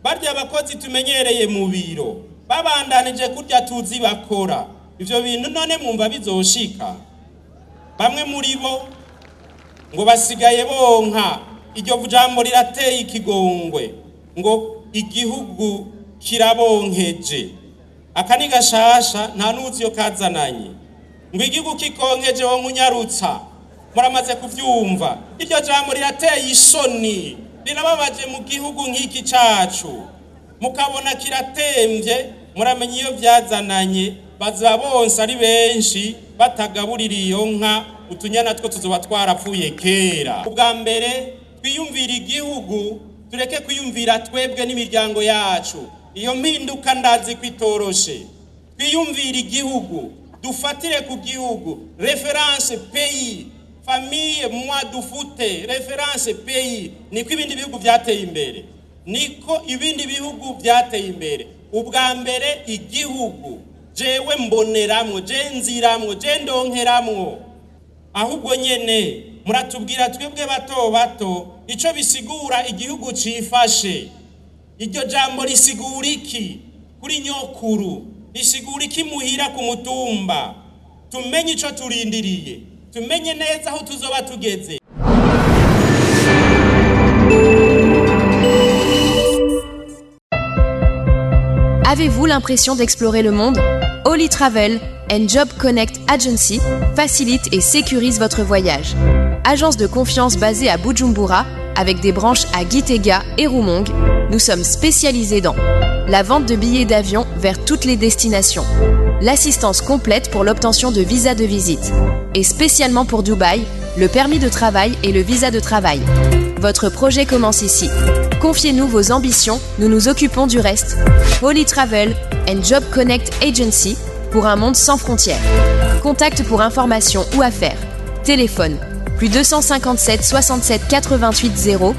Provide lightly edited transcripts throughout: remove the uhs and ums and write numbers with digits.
Barya abakozi tumenyereye mu biro babandanije kurya tuzi bakora ivyo bintu, none mwumva bizoshika? Bamwe muri bo ngo basigaye bonka. Iryo jambo rirateye ikigongwe, ngo igihugu kirabonkeje. Aka ni gashasha, nta n'uzi iyo kazananye. Ngo igihugu kikonkeje, wo nkunyarutsa. Muramaze kuvyumva, iryo jambo rirateye isoni, rirababaje mu gihugu nk'iki cacu. Mukabona kiratemvye, muramenya iyo vyazananye. Baza bonsa ari benshi, batagaburira iyo nka, utunyana two tuzoba twarapfuye kera. Ubwa mbere twiyumvira igihugu, tureke kwiyumvira twebwe n'imiryango yacu. Iyo mpinduka ndazi ko itoroshe. Twiyumvire igihugu, dufatire ku gihugu, référence pays, famille moi dufute, référence pays. Niko ibindi bihugu vyateye imbere, niko ibindi bihugu vyateye imbere. Ubwa mbere igihugu, jewe mboneramwo, je nziramwo, je ndonkeramwo. Ahubwo nyene muratubwira twebwe bato bato ico bisigura igihugu cifashe. Iryo jambo risigura iki kuri nyokuru? Risigura iki muhira ku mutumba? Tumenye ico turindiriye, tumenye neza aho tuzoba tugeze. Avez-vous l'impression d'explorer le monde? Holy Travel and Job Connect Agency facilite et sécurise votre voyage. Agence de confiance basée à Bujumbura, avec des branches à Gitega et Rumonge, nous sommes spécialisés dans la vente de billets d'avion vers toutes les destinations, l'assistance complète pour l'obtention de visas de visite, et spécialement pour Dubaï, le permis de travail et le visa de travail. Votre projet commence ici. Confiez-nous vos ambitions, nous nous occupons du reste. Holy Travel and Job Connect Agency pour un monde sans frontières. Contact pour information ou affaires. Téléphone plus 257 67 88 0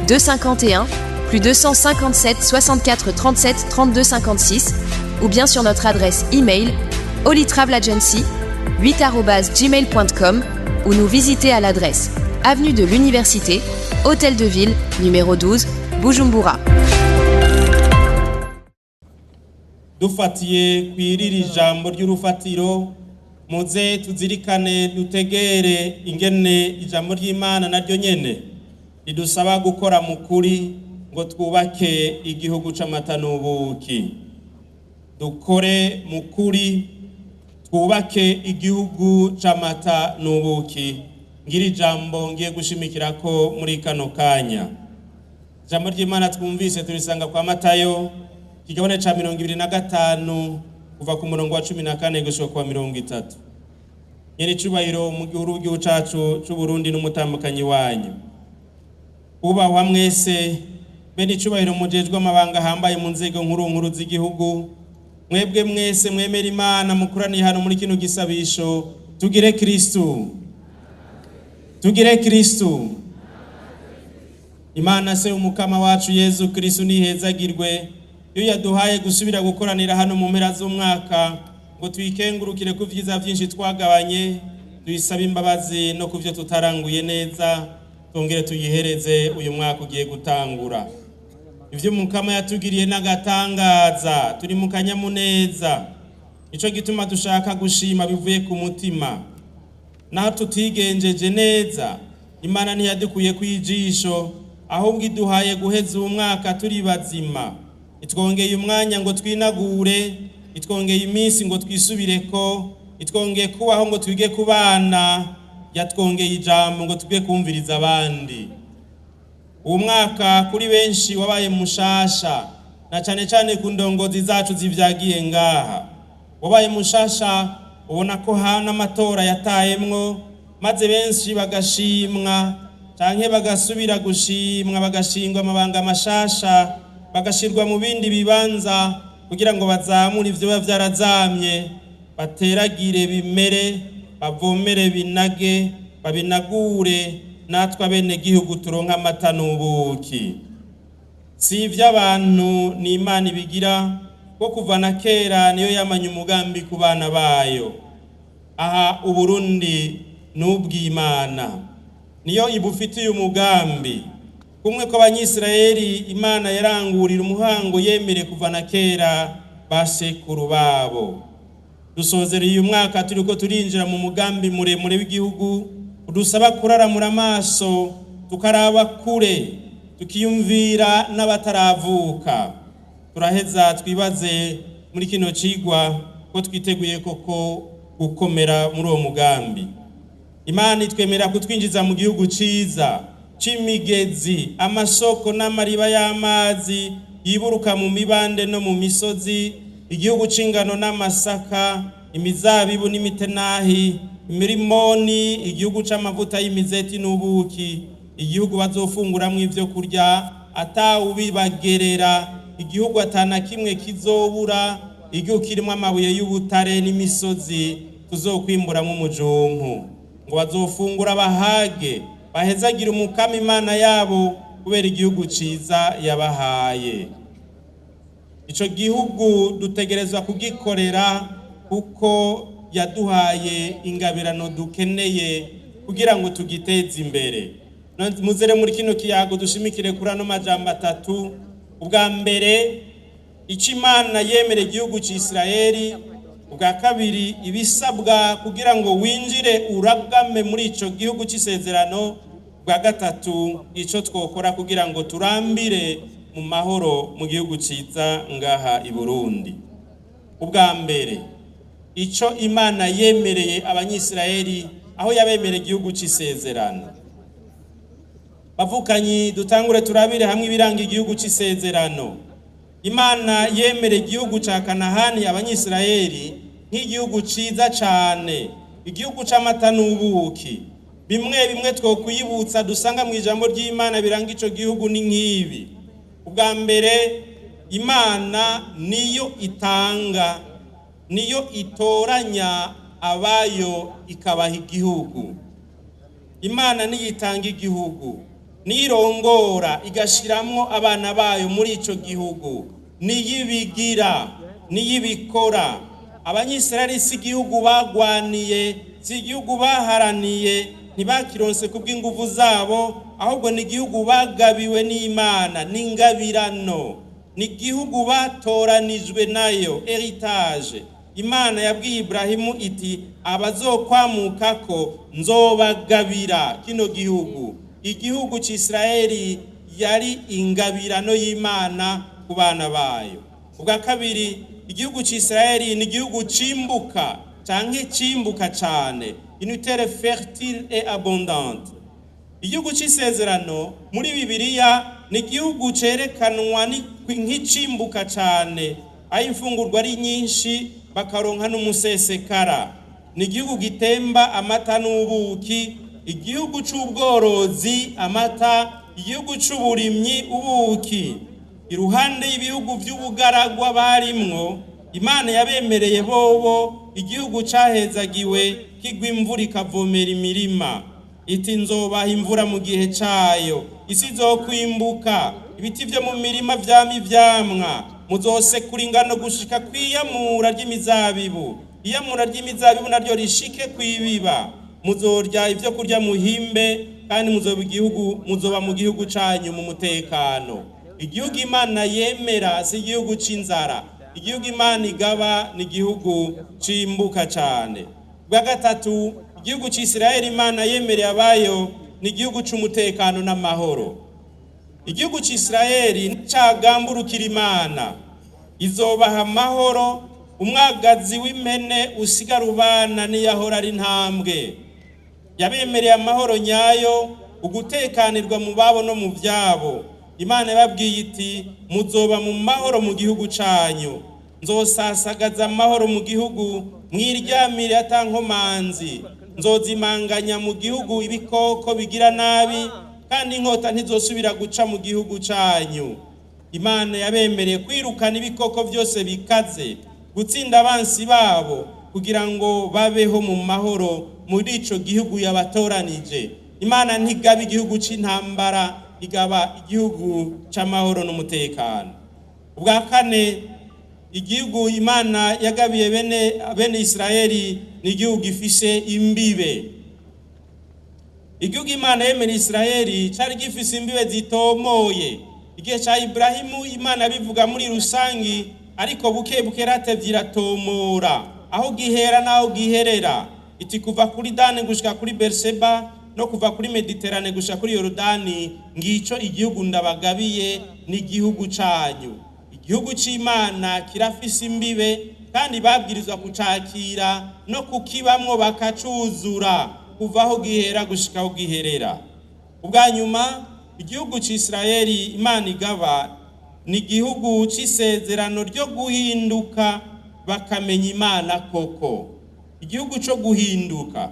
251 plus 257 64 37 32 56 ou bien sur notre adresse email holytravelagency 8@gmail.com ou nous visiter à l'adresse avenue de l'Université, Hôtel de Ville, numéro 12, Bujumbura. Dufatiye kw'iriri jambo ry'urufatiro, muze tuzirikane, dutegere ingene ijambo ry'Imana naryo nyene ridusaba gukora mu kuri ngo twubake igihugu c'amata n'ubuki. Dukore mu kuri, twubake igihugu c'amata n'ubuki. Ngira ijambo ngiye gushimikirako muri kano kanya. Ijambo ry'Imana twumvise turisanga kwa Matayo, kigabane ca 25, kuva ku murongo wa 14 gushika ku wa 30. Nyene icubahiro mu gihugu w'igihugu cacu c'Uburundi n'umutambukanyi wanyu, ubahwa mwese, bene icubahiro mujejwe amabanga ahambaye mu nzego nkuru nkuru z'igihugu, mwebwe mwese mwemera Imana mukoraniye hano muri kino gisabisho, tugire Kristu, tugire Kristu. Imana se Umukama wacu Yezu Kristu nihezagirwe, iyo yaduhaye gusubira gukoranira hano mu mpera z'umwaka ngo tuyikengurukire ku vyiza vyinshi twagabanye, tuyisabe imbabazi no ku vyo tutaranguye neza, twongere tuyihereze uyu mwaka ugiye gutangura. Ivyo Mukama yatugiriye n'agatangaza, turi mu kanyamuneza. Nico gituma dushaka gushima bivuye ku mutima. Naho tutigenjeje neza, Imana ntiyadukuye kw'ijisho, ahubwo iduhaye guheza uwu mwaka turi bazima. Itwongeye umwanya ngo twinagure, itwongeye iminsi ngo twisubireko, itwongeye kubaho ngo twige kubana, yatwongeye ijambo ngo twige kumviriza abandi. Uwo mwaka kuri benshi wabaye mushasha, na cane cane ku ndongozi zacu zivyagiye ngaha. Wabaye mushasha, ubona ko hana amatora yatayemwo, maze benshi bagashimwa canke bagasubira gushimwa, bagashingwa amabanga mashasha, bagashirwa mu bindi bibanza kugira ngo bazamure ivyo biba vyarazamye, bateragire bimere, bavomere binage, babinagure, natwe abenegihugu turonke amata n'ubuki. Si ivy'abantu, ni Imana ibigira, ko kuva na kera niyo yamanye umugambi ku bana bayo. Aha Uburundi n'ubw'Imana, niyo ibufitiye umugambi. Kumwe kw'Abanyisirayeli Imana yarangurira umuhango yemere kuva na kera basekuru babo. Dusozereye uyu mwaka turiko turinjira mu mugambi muremure w'igihugu udusaba kuraramura amaso, tukaraba kure, tukiyumvira n'abataravuka. Turaheza twibaze muri kino cigwa ko twiteguye koko gukomera muri uwo mugambi. Imana itwemera kutwinjiza mu gihugu ciza c'imigezi, amasoko n'amariba y'amazi yiburuka mu mibande no mu misozi, igihugu c'ingano n'amasaka, imizabibu n'imitenahi, imirimoni, igihugu c'amavuta y'imizeti n'ubuki, igihugu bazofunguramwo ivyo kurya atawubibagerera, igihugu atana kimwe kizobura, igihugu kirimwo amabuye y'ubutare n'imisozi tuzokwimburamwo umujumpu. Ngo bazofungura bahage, bahezagira Umukama Imana yabo kubera igihugu ciza yabahaye. Ico gihugu dutegerezwa kugikorera kuko yaduhaye ingabirano dukeneye kugira ngo tugiteze imbere. Muzere muri kino kiyago dushimikire kuri ano majambo atatu. Ubwa mbere, ico Imana yemera igihugu c'Isirayeli. Ubwa kabiri, ibisabwa kugira ngo winjire uragame muri ico gihugu c'isezerano. Ubwa gatatu, ico twokora kugira ngo turambire mu mahoro mu gihugu ciza ngaha i Burundi. Ubwa mbere, ico Imana yemereye Abanyisirayeli aho yabemereye igihugu c'isezerano. Bavukanyi, dutangure turabire hamwe ibiranga igihugu c'isezerano. Imana yemereye igihugu ca Kanahani Abanyisirayeli nk'igihugu ciza cane, igihugu c'amata n'ubuki. Bimwe bimwe twokwibutsa dusanga mu ijambo ry'Imana biranga ico gihugu ni nk'ibi. Ubwa mbere, Imana niyo itanga, niyo itoranya abayo ikabaha igihugu. Imana niyo itanga igihugu, niyo irongora igashiramwo abana bayo muri ico gihugu, niyo ibigira, niyo ibikora. Abanyisirayeli si igihugu bagwaniye, si igihugu baharaniye, ntibakironse kubw'inguvu zabo, ahubwo ni igihugu bagabiwe n'Imana, n'ingabirano, ni igihugu batoranijwe nayo, heritage. Imana yabwiye Ibrahimu iti abazokwamukako nzobagabira kino gihugu. Igihugu c'Isirayeli yari ingabirano y'Imana ku bana bayo. Ubwa kabiri, igihugu c'Isirayeli ni igihugu cimbuka canke cimbuka cane, une terre fertile et abondante. Igihugu c'isezerano muri Bibiliya ni igihugu cerekanwa nk'icimbuka cane, aho imfungurwa ari nyinshi bakaronka n'umusesekara. Ni igihugu gitemba amata n'ubuki, igihugu c'ubworozi amata, igihugu c'uburimyi ubuki. Iruhande y'ibihugu vy'ubugaragwa barimwo, Imana yabemereye bobo igihugu cahezagiwe kigwa imvura ikavomera imirima. Iti nzobaha imvura mu gihe cayo, isi izokwimbuka, ibiti vyo mu mirima vyama ivyamwa, muzosekura ingano gushika kw'iyamura ry'imizabibu, iyamura ry'imizabibu naryo rishike kw'ibiba. Muzorya ivyo kurya muhimbe, kandi muzoba igihugu, muzoba mu gihugu canyu mu mutekano. Igihugu Imana yemera si igihugu c'inzara, igihugu Imana igaba ni igihugu cimbuka cane. Bwa gatatu, igihugu c'Isirayeli Imana yemereye abayo ni igihugu c'umutekano n'amahoro. Igihugu c'Isirayeli nicagamburukira Imana, izobaha amahoro. Umwagazi w'impene usigara ubana niyahora ari intambwe. Yabemereye amahoro nyayo, ugutekanirwa mu babo no mu vyabo. Imana yababwiye iti muzoba mu mahoro mu gihugu canyu, nzosasagaza amahoro mu gihugu, mwiryamire ata nkomanzi, nzozimanganya mu gihugu ibikoko bigira nabi, kandi inkota ntizosubira guca mu gihugu canyu. Imana yabemereye kwirukana ibikoko vyose bikaze, gutsinda abansi babo, kugira ngo babeho mu mahoro muri ico gihugu yabatoranije. Imana ntigaba igihugu c'intambara, igaba igihugu c'amahoro n'umutekano. Ubwa kane, igihugu Imana yagabiye bene Isirayeli ni igihugu gifise imbibe. Igihugu Imana yemera Isirayeli cari gifise imbibe zitomoye. Igihe ca Iburahimu Imana bivuga muri rusangi, ariko buke buke yaratevye iratomora aho gihera n'aho giherera. Iti kuva kuri Dani gushika kuri Berseba no kuva kuri Mediterane gushika kuri Yorodani, ngico igihugu ndabagabiye n'igihugu canyu. Igihugu c'Imana kirafise imbibe, kandi babwirizwa kucakira no kukibamwo bakacuzura kuva aho gihera gushika aho giherera. Ubwa nyuma, igihugu c'Isirayeli Imana igaba ni igihugu c'isezerano ryo guhinduka bakamenya Imana koko. Igihugu co guhinduka,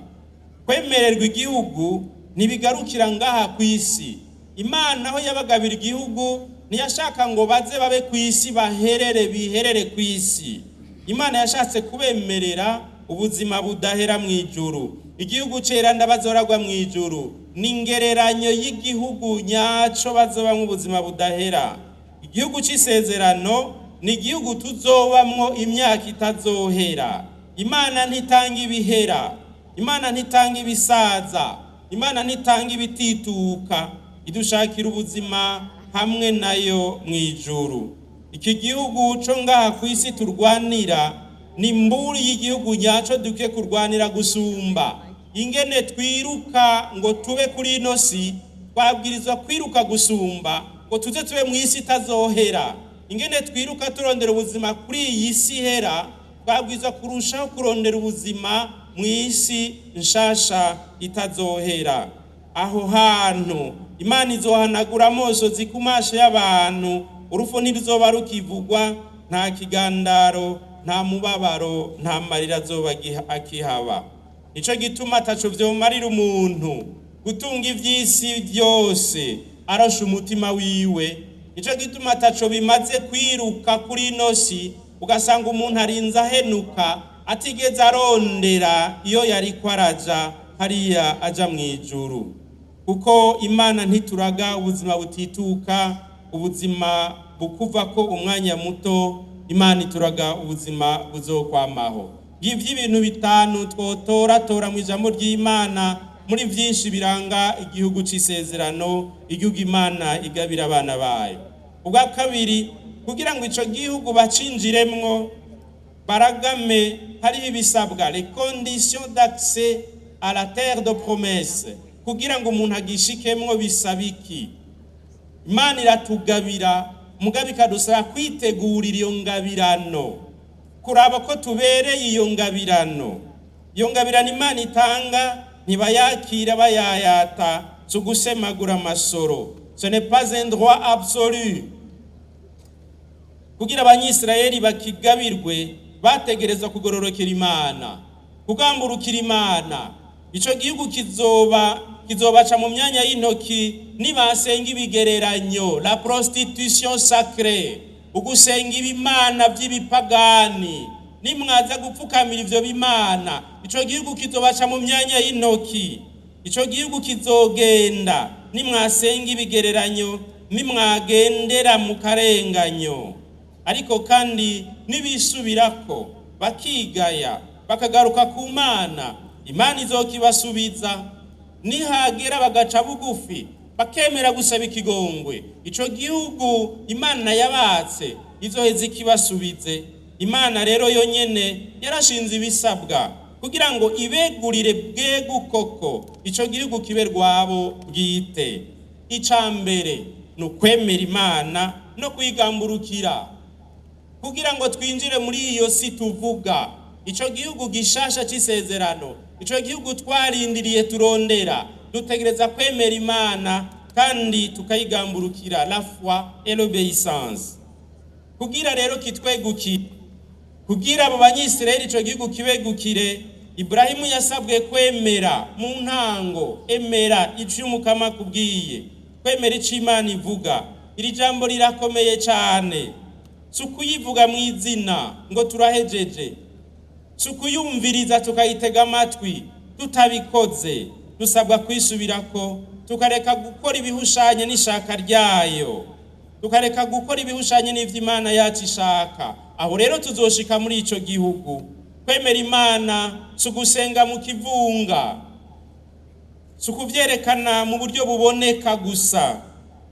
kwemererwa igihugu ntibigarukira ngaha ku isi. Imana aho yabagabira igihugu ntiyashaka ngo baze babe ku isi baherere biherere ku isi. Imana yashatse kubemerera ubuzima budahera mu ijuru. Igihugu cera ndabazoragwa mu ijuru ni ingereranyo y'igihugu nyaco bazobamwo ubuzima budahera. Igihugu c'isezerano ni igihugu tuzobamwo imyaka itazohera. Imana ntitanga ibihera, Imana ntitanga ibisaza, Imana ntitanga ibitituka, idushakira ubuzima hamwe nayo mu ijuru. Iki gihugu co ngaha ku isi turwanira ni mburi y'igihugu nyaco dukwiye kurwanira gusumba. Ingene twiruka ngo tube kuri ino si, twabwirizwa kwiruka gusumba ngo tuze tube mu isi itazohera. Ingene twiruka turondera ubuzima kuri iyi si ihera, twabwirizwa kurushaho kurondera ubuzima mu isi nshasha itazohera. Aho hantu Imana izohanagura amosozi ku maso y'abantu, urupfu ntiruzoba rukivugwa, nta kigandaro, nta mubabaro, nta marira azoba akihaba. Nico gituma ataco vyomarira umuntu gutunga ivy'isi vyose arosha umutima wiwe. Nico gituma ataco bimaze kwiruka kuri ino si, ugasanga umuntu arinze ahenuka atigeze arondera iyo yariko araja hariya aja mw'ijuru. Kuko Imana ntituraga ubuzima butituka, ubuzima bukuvako umwanya muto, Imana ituraga ubuzima buzokwamaho. Ngivyo ibintu bitanu twotoratora mu ijambo ry'Imana muri vyinshi biranga igihugu c'isezerano, igihugu Imana igabira abana bayo. Ubwa kabiri, kugira ngo ico gihugu bacinjiremwo baragame, hariho ibisabwa, les conditions d'accès à la terre de promesse. Kugira ngo umuntu agishikemwo bisaba iki? Imana iratugabira, mugabo ikadusaba kwitegurira iyo ngabirano, kuraba ko tubereye iyo ngabirano. Iyo ngabirano Imana itanga ntibayakira bayayata, si ugusemagura amasoro, ce n'est pas un droit absolu. Kugira abanyisirayeli bakigabirwe bategerezwa kugororokera Imana, kugamburukira Imana. Ico gihugu kizobaca mu myanya y'intoki nibasenga ibigereranyo, la prostitution sacrée, ugusenga ibimana vy'ibipagani. Nimwaza gupfukamira ivyo bimana, ico gihugu kizobaca mu myanya y'intoki. Ico gihugu kizogenda nimwasenga ibigereranyo, nimwagendera mu karenganyo. Ariko kandi nibisubirako bakigaya bakagaruka ku Mana, Imana izokibasubiza. Nihagera bagaca bugufi bakemera gusaba ikigongwe, ico gihugu Imana yabatse izoheza ikibasubize. Imana rero yonyene yarashinze ibisabwa kugira ngo ibegurire bwegu koko ico gihugu kibe rwabo bwite. Ica mbere ni ukwemera Imana no kuyigamburukira kugira ngo twinjire muri iyo si tuvuga, ico gihugu gishasha c'isezerano, ico gihugu twarindiriye turondera. Dutegereza kwemera Imana kandi tukayigamburukira, la foi et l'obéissance. Kugira rero kitwegukire, kugira abo banyisirayeli ico gihugu kibegukire, Iburahimu yasabwe kwemera mu ntango, emera ico Umukama akubwiye, kwemera ico Imana ivuga. Iri jambo rirakomeye cane, si ukuyivuga mu izina ngo turahejeje, si ukuyumviriza tukayitega amatwi tutabikoze. Dusabwa kwisubirako, tukareka gukora ibihushanye n'ishaka ryayo, tukareka gukora ibihushanye n'ivyo Imana yacu ishaka. Aho rero tuzoshika muri ico gihugu. Kwemera Imana si ugusenga mu kivunga. Si ukuvyerekana mu buryo buboneka gusa,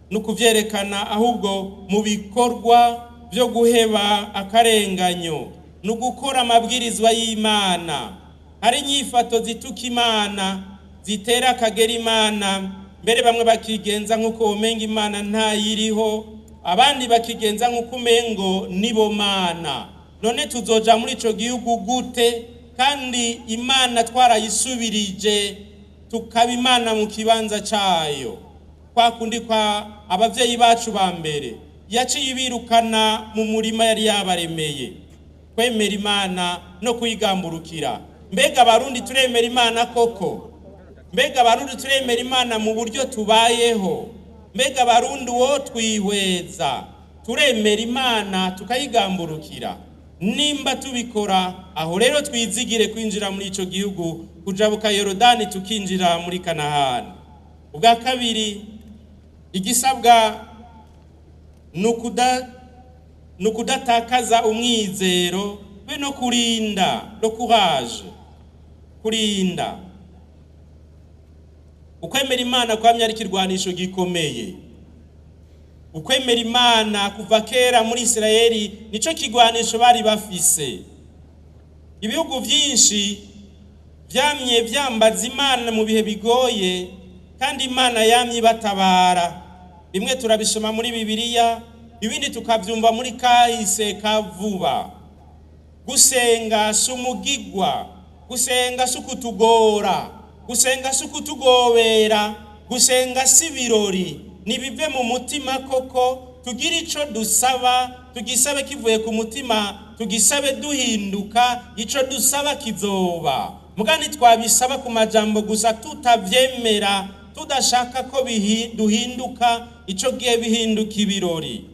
ni ukuvyerekana ahubwo mu bikorwa byo guheba akarenganyo, ni ugukora amabwirizwa y'Imana. Hari inyifato zituka Imana, zitera akagera Imana, mbere bamwe bakigenza nk'uko womenga Imana ntayiriho, abandi bakigenza nk'uko umengo nibo Mana. None tuzoja muri ico gihugu gute kandi Imana twarayisubirije, tukaba Imana mu kibanza cayo? Kwa kundi kwa abavyeyi bacu ba mbere yaciye ibirukana mu murima yari yabaremeye. Kwemera Imana no kuyigamburukira. Mbega Abarundi turemera Imana koko? Mbega Abarundi turemera Imana mu buryo tubayeho? Mbega Abarundi uwo twihweza turemera Imana tukayigamburukira? Nimba tubikora, aho rero twizigire kwinjira muri ico gihugu, kujabuka Yorodani tukinjira muri Kanahani. Ubwa kabiri, igisabwa ni ukudatakaza umwizero be no kurinda, no courage, kurinda ukwemera Imana kwamye ari ikirwanisho gikomeye. Ukwemera Imana kuva kera muri Isirayeli nico kigwanisho bari bafise. Ibihugu vyinshi vyamye vyambaza Imana mu bihe bigoye, kandi Imana yamye ibatabara. Bimwe turabisoma muri Bibiliya, ibindi tukavyumva muri kahise ka vuba. Gusenga si umugigwa, gusenga si ukutugora, gusenga si ukutugobera, gusenga si ibirori. Nibive mu mutima koko, tugire ico dusaba, tugisabe kivuye ku mutima, tugisabe duhinduka, ico dusaba kizoba. Muga ntitwabisaba ku majambo gusa tutavyemera, tudashaka ko duhinduka, ico gihe bihinduka ibirori.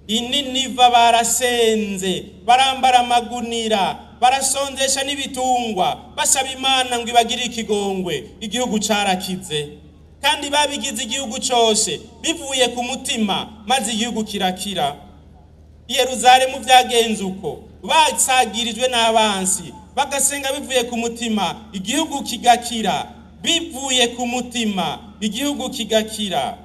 Ininiva barasenze, barambara amagunira, barasonzesha n'ibitungwa, basaba Imana ngo ibagirire ikigongwe. Igihugu carakize, kandi babigize igihugu cose bivuye ku mutima, maze igihugu kirakira. Yeruzalemu vyagenze uko, basagirijwe n'abansi, bagasenga bivuye ku mutima, igihugu kigakira. Bivuye ku mutima, igihugu kigakira.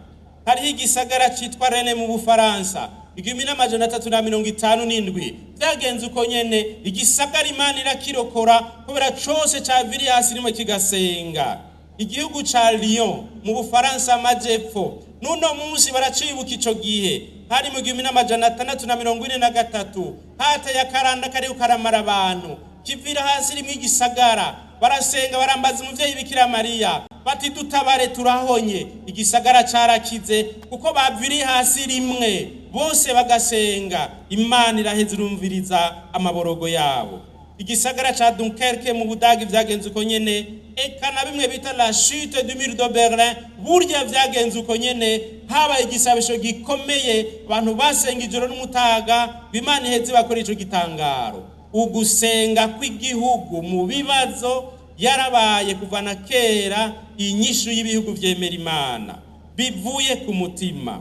Hariho igisagara citwa Rene mu Bufaransa, 1357, vyagenze uko nyene. Igisagara Imana irakirokora kubera cose ca Viriyasi rimwe kigasenga. Igihugu ca Lyon mu Bufaransa amajepfo, n'uno munsi baracibuka ico gihe. Hari mu 1643, hateye akaranda kariko karamara abantu, kivira hasi rimwe igisagara. Barasenga, barambaza umuvyeyi Bikira Mariya bati: "Dutabare, turahonye." Igisagara carakize kuko baviri hasi rimwe bose bagasenga. Imana iraheza irumviriza amaborogo yabo. Igisagara ca Dunkerque mu Budagi vyagenze uko nyene. Eka na bimwe bita la chute du mur de Berlin, burya vyagenze uko nyene. Habaye igisabisho gikomeye, abantu basenga ijoro n'umutaga, Imana iheze bakora ico gitangaro. Ugusenga kw'igihugu mu bibazo yarabaye kuva na kera inyishu y'ibihugu vyemera Imana bivuye ku mutima.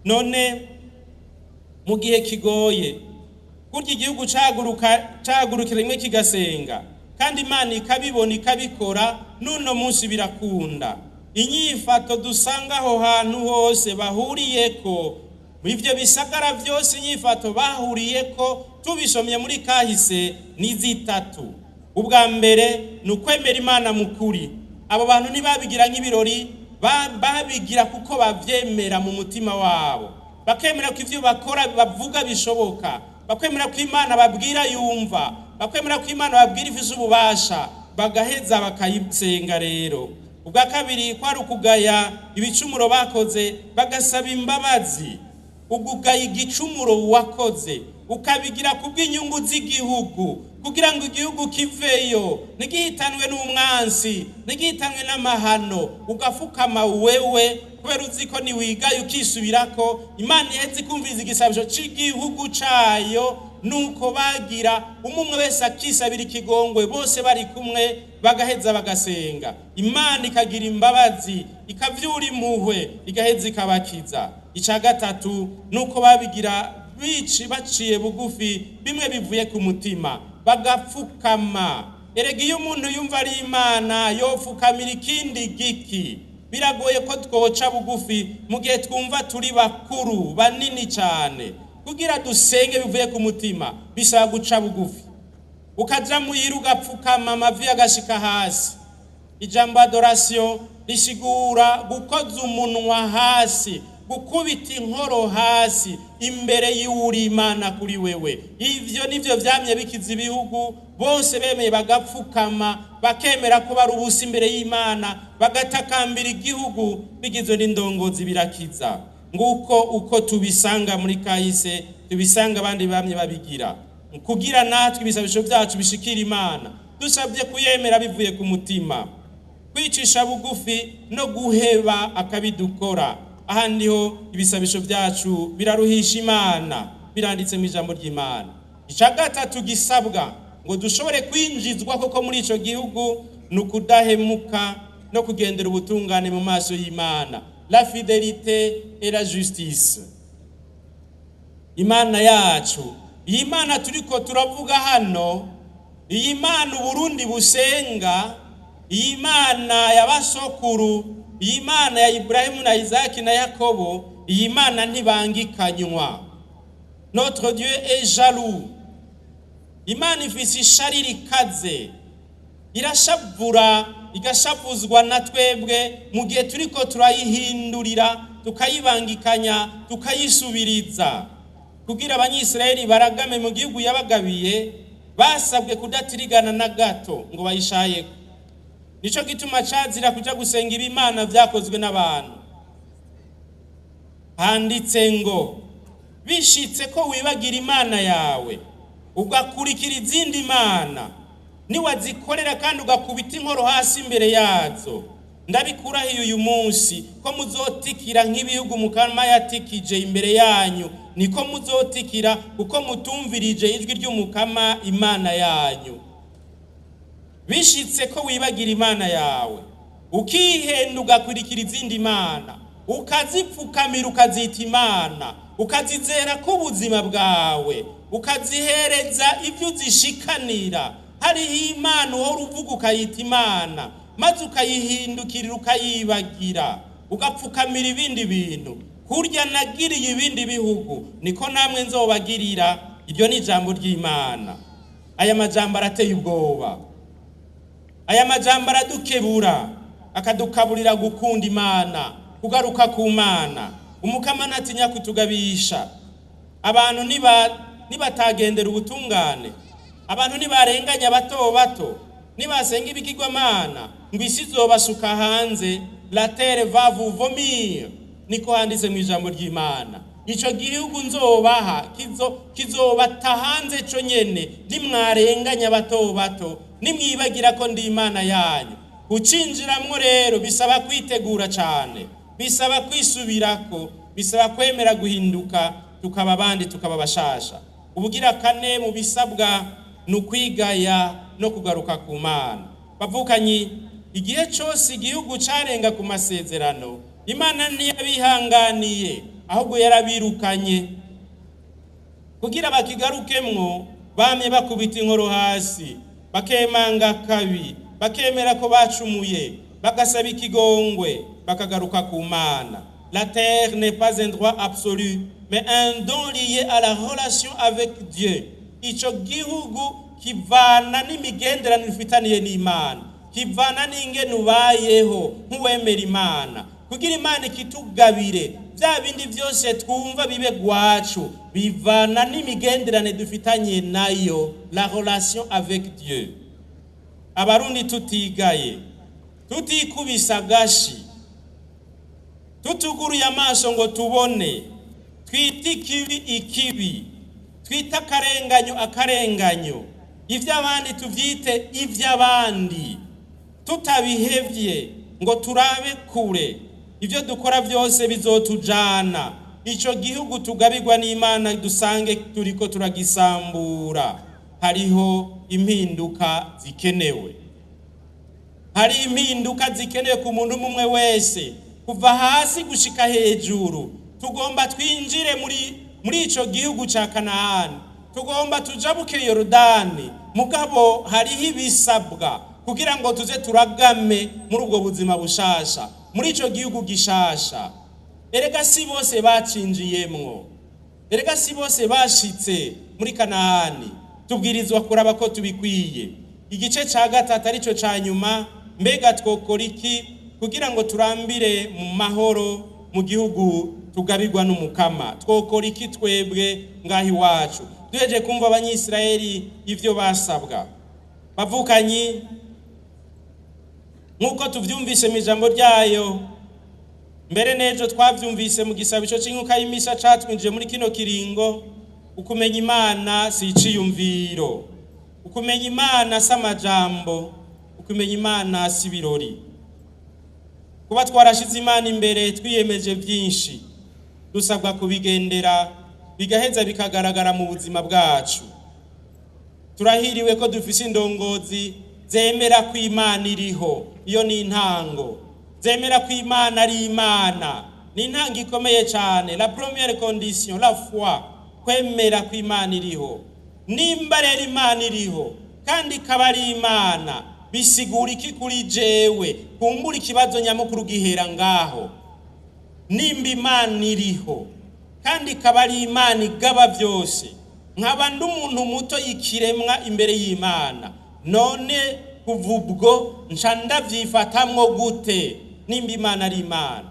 None mu gihe kigoye burya igihugu cahagurukira rimwe kigasenga, kandi Imana ikabibona ikabikora, n'uno munsi birakunda. Inyifato dusanga aho hantu hose bahuriyeko, ivyo bisagara vyose, inyifato bahuriyeko tubisomye muri kahise ni zitatu. Ubwa mbere ni ukwemera Imana mu kuri. Abo bantu ntibabigira nk'ibirori, babigira kuko bavyemera mu mutima wabo, bakemera ko ivyo bakora, bavuga bishoboka, bakwemera ko Imana babwira yumva, bakwemera ko Imana babwira ifise ububasha, bagaheza bakayisenga. Rero ubwa kabiri kwari ukugaya ibicumuro bakoze, bagasaba imbabazi. Ugugaya igicumuro wakoze ukabigira kubw'inyungu z'igihugu, kugira ngo igihugu kiveyo ntigihitanwe n'umwansi, ntigihitanwe n'amahano, ugafukama wewe kubera uzi ko niwigaye ukisubirako, Imana iheze ikumviriza igisabisho c'igihugu cayo. Nuko bagira umwe wese akisabira ikigongwe, bose bari kumwe bagaheza bagasenga, Imana ikagira imbabazi, ikavyura impuhwe, igaheza ikabakiza. Ica gatatu nuko babigira bici baciye bugufi, bimwe bivuye ku mutima, bagapfukama. Erega iyo umuntu yumva ari Imana yopfukamira ikindi giki? Biragoye ko twoca bugufi mu gihe twumva turi bakuru banini cyane. Kugira dusenge bivuye ku mutima bisaba guca bugufi, ukaja muhira ugapfukama, amavi agashika hasi. Ijambo adoration risigura gukoza umunwa hasi, gukubita inkoro hasi imbere y'uri Imana kuri wewe. Ivyo nivyo vyamye bikiza ibihugu. Bose bemeye bagapfukama, bakemera ko bari ubusa imbere y'Imana, bagatakambira igihugu bigizwe n'indongozi, birakiza. Nguko uko tubisanga muri kahise, tubisanga abandi bamye babigira. Kugira natwe ibisabisho byacu bishikira Imana, dusabye kuyemera bivuye ku mutima, kwicisha bugufi no guheba akabidukora. Aha niho ibisabisho byacu biraruhisha Imana, biranditse mu ijambo ry'Imana. Icya gatatu gisabwa ngo dushobore kwinjizwa koko muri icyo gihugu ni ukudahemuka no kugendera ubutungane mu maso y'Imana, la fidélité et la justice. Imana yacu, iyi Mana turiko turavuga hano, iyi Mana Uburundi busenga, iyi Mana y'abasokuru, iyi Mana ya Iburahimu na Isaki na Yakobo, iyi Mana ntibangikanywa. Notre Dieu est jaloux. Imana ifise ishari rikaze, irashavura, igashavuzwa na twebwe mu gihe turiko turayihindurira, tukayibangikanya, tukayisubiriza. Kugira Abanyisirayeli baragame mu gihugu yabagabiye, basabwe kudatirigana na gato ngo bayishayeko. Nico gituma cazira kuja gusenga ibimana vyakozwe n'abantu. Handitse ngo: "Bishitse ko wibagira Imana yawe, ugakurikira izindi mana, niwazikorera kandi ugakubita inkoro hasi imbere yazo, ndabikurahiye uyu munsi ko muzotikira nk'ibihugu Mukama yatikije imbere yanyu, niko muzotikira, kuko mutumvirije ijwi ry'Umukama Imana yanyu." Bishitse ko wibagira Imana yawe, ukihenda, ugakurikira izindi mana, ukazipfukamira, ukazita imana, ukazizera ko ubuzima bwawe, ukazihereza ibyo uzishikanira, hariho Imana uhora uvuga ukayita Imana, maze ukayihindukirira, ukayibagira, ugapfukamira ibindi bintu, kurya nagiriye ibindi bihugu niko namwe nzobagirira. Iryo ni ijambo ry'Imana. Aya majambo arateye ubwoba. Aya majambo aradukebura, akadukaburira gukunda Imana, kugaruka ku Mana. Umukama ntatinya kutugabisha. Abantu nibatagendera ubutungane, abantu nibarenganya bato bato, nibasenga ibigirwamana, ngo isi izobasuka hanze. "La terre va vous vomir", niko handitse mu ijambo ry'Imana. Ico gihugu nzobaha kizobata hanze co nyene nimwarenganya bato bato, nimwibagira ko ndi Imana yanyu. Kucinjiramwo rero bisaba kwitegura cane, bisaba kwisubirako, bisaba kwemera guhinduka, tukaba abandi, tukaba bashasha. Ubugira kane mu bisabwa ni ukwigaya no kugaruka ku Mana. Bavukanyi, igihe cyose igihugu carenga ku masezerano, Imana ntiyabihanganiye, ahubwo yarabirukanye. Kugira bakigarukemwo, bamye bakubita inkoro hasi, bakemanga kabi, bakemera ko bacumuye, bagasaba ikigongwe, bakagaruka ku Mana. La terre n'est pas un droit absolu, mais un don lié à la relation avec Dieu. Ico gihugu kivana n'imigenderanire ufitaniye n'Imana, kivana n'ingene ubayeho nk'uwemera Imana. Kugira Imana ikitugabire, bya bindi byose twumva bibe gwacu, bivana n'imigenderanire dufitanye nayo, la relation avec Dieu. Abarundi tutigaye, tutikubisa agashi, tutuguruye amaso ngo tubone, twite ikibi ikibi, twite akarenganyo akarenganyo, iby'abandi tubyite iby'abandi, tutabihevye ngo turabe kure, ibyo dukora byose bizotujana ico gihugu tugabirwa n'Imana dusange turiko turagisambura. Hariho impinduka zikenewe, hari impinduka zikenewe ku muntu umwe wese, kuva hasi gushika hejuru. Tugomba twinjire muri ico gihugu ca Kanahani. Tugomba tujabuke Yorodani, mugabo hariho ibisabwa kugira ngo tuze turagame muri ubwo buzima bushasha, muri ico gihugu gishasha. Erega si bose bacinjiyemwo, erega si bose bashitse muri Kanahani. Tubwirizwa kuraba ko tubikwiye. Igice ca gatatu, arico ca nyuma: mbega twokora iki kugira ngo turambire mu mahoro mu gihugu tugabirwa n'Umukama? Twokora iki twebwe ngaho iwacu, duheje kumva Abanyisirayeli ivyo basabwa? Bavukanyi, nk'uko tuvyumvise mu ijambo ryayo, mbere n'ejo twavyumvise mu gisabisho c'inkuka y'imisa catwinjiye muri kino kiringo, ukumenya Imana si iciyumviro, ukumenya Imana si amajambo, ukumenya Imana si ibirori. Kuba twarashize Imana imbere, twiyemeje byinshi, dusabwa kubigendera, bigaheza bikagaragara mu buzima bwacu. Turahiriwe ko dufise indongozi zemera ko Imana iriho. Iyo ni intango. Zemera ko Imana ari Imana ni intango ikomeye cyane. La première condition, la foi, kwemera ko Imana iriho. Nimba rero Imana iriho kandi ikaba ari Imana, bisigura iki kuri jewe? Kumbura ikibazo nyamukuru gihera ngaho. Nimba Imana iriho kandi ikaba ari Imana igaba byose, nkaba ndi umuntu muto y'ikiremwa imbere y'Imana, none kuva ubwo nca ndavyifatamwo gute nimba Imana ari Imana?